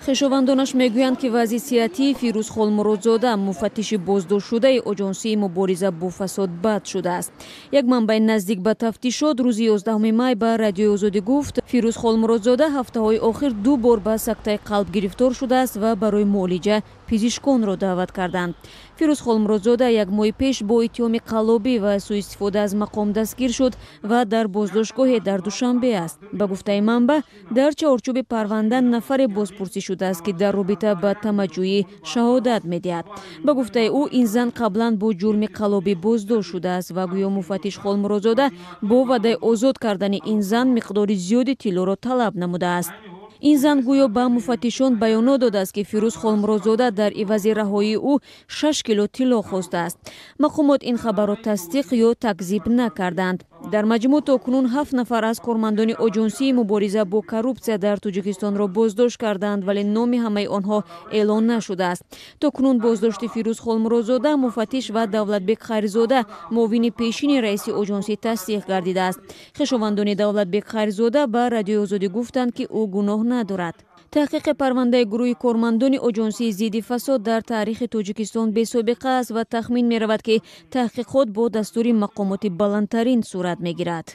Хешовандонаш мегӯянд, ки вазъи сиҳатии Фирӯз Холмуродзода, муфаттиши боздоштшудаи Оҷонсии мубориза бо фасод, бад шудааст. Як манбаи наздик ба тафтишот рӯзи 11 май ба Радиои Озодӣ гуфт, Фирӯз Холмуродзода ҳафтаҳои охир ду бор ба сактаи қалб гирифтор шудааст ва барои муолиҷа пизишконро даъват карданд. Фирӯз Холмуродзода як моҳи пеш бо иттиҳоми қаллобӣ ва сӯистифода аз мақом дастгир шуд ва дар боздоштгоҳе дар Душанбе аст. Ба гуфтаи манбаъ, дар чаҳорчӯби парванда нафаре бозпурсӣ шудааст, ки дар робита ба тамаъҷӯӣ шаҳодат медиҳад. Ба гуфтаи ӯ, ин зан қаблан бо ҷурми қаллобӣ боздошт шудааст ва гӯё муфаттиш Холмуродзода бо ваъдаи озод кардани ин зан миқдори зиёди тиллоро талаб намудааст. Ин зан гӯё ба муфаттишон баёнот додааст, ки Фирӯз Холмуродзода дар ивази раҳоии ӯ 6 кило тилло хостааст. Мақомот ин хабарро тасдиқ ё такзиб накарданд. Дар маҷмӯъ то кунун ҳафт нафар аз кормандони Оҷонсии мубориза бо коррупсия дар Тоҷикистонро боздошт карданд, вале номи ҳамаи онҳо эълон нашудааст. То кунун боздошти Фирӯз Холмуродзода муфаттиш ва Давлатбек Хайрзода, муовини пешини раиси оҷонсӣ, тасдиқ гардидааст. Хешовандони Давлатбек Хайрзода ба Радиои Озодӣ гуфтанд, ки ӯ гуноҳ надорад. Таҳқиқи парвандаи гурӯҳи кормандони Оҷонсии зидди фасод дар таърихи Тоҷикистон бесобиқа аст ва тахмин меравад, ки таҳқиқот бо дастури мақомоти баландтарин сурат мегирад.